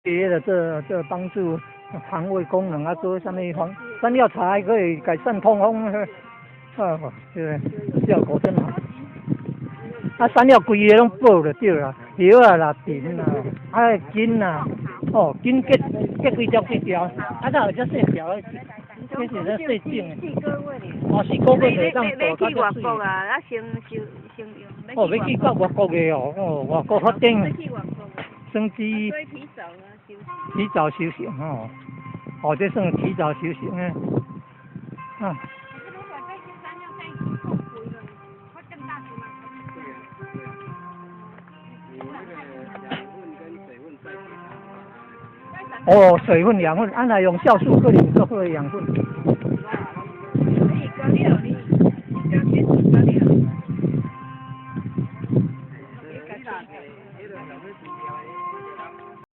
別的這幫助腸胃功能啊，做啥物方山藥茶還可以改善痛風，啊，這個效果真好。啊，山藥規个攏補就對啦，葉仔啦、藤啦、啊根啦，哦，根結結幾條幾條，啊，哪有遮細條的？這是咱細種的。哦，4個月就會當做欲去外國啊，啊先先先用。哦，欲去到外國的哦，哦，外國發展。生機。提早修行哦，哦，這算提早修行啊。啊。哦，水分、養分，按來用酵素可能做好養分。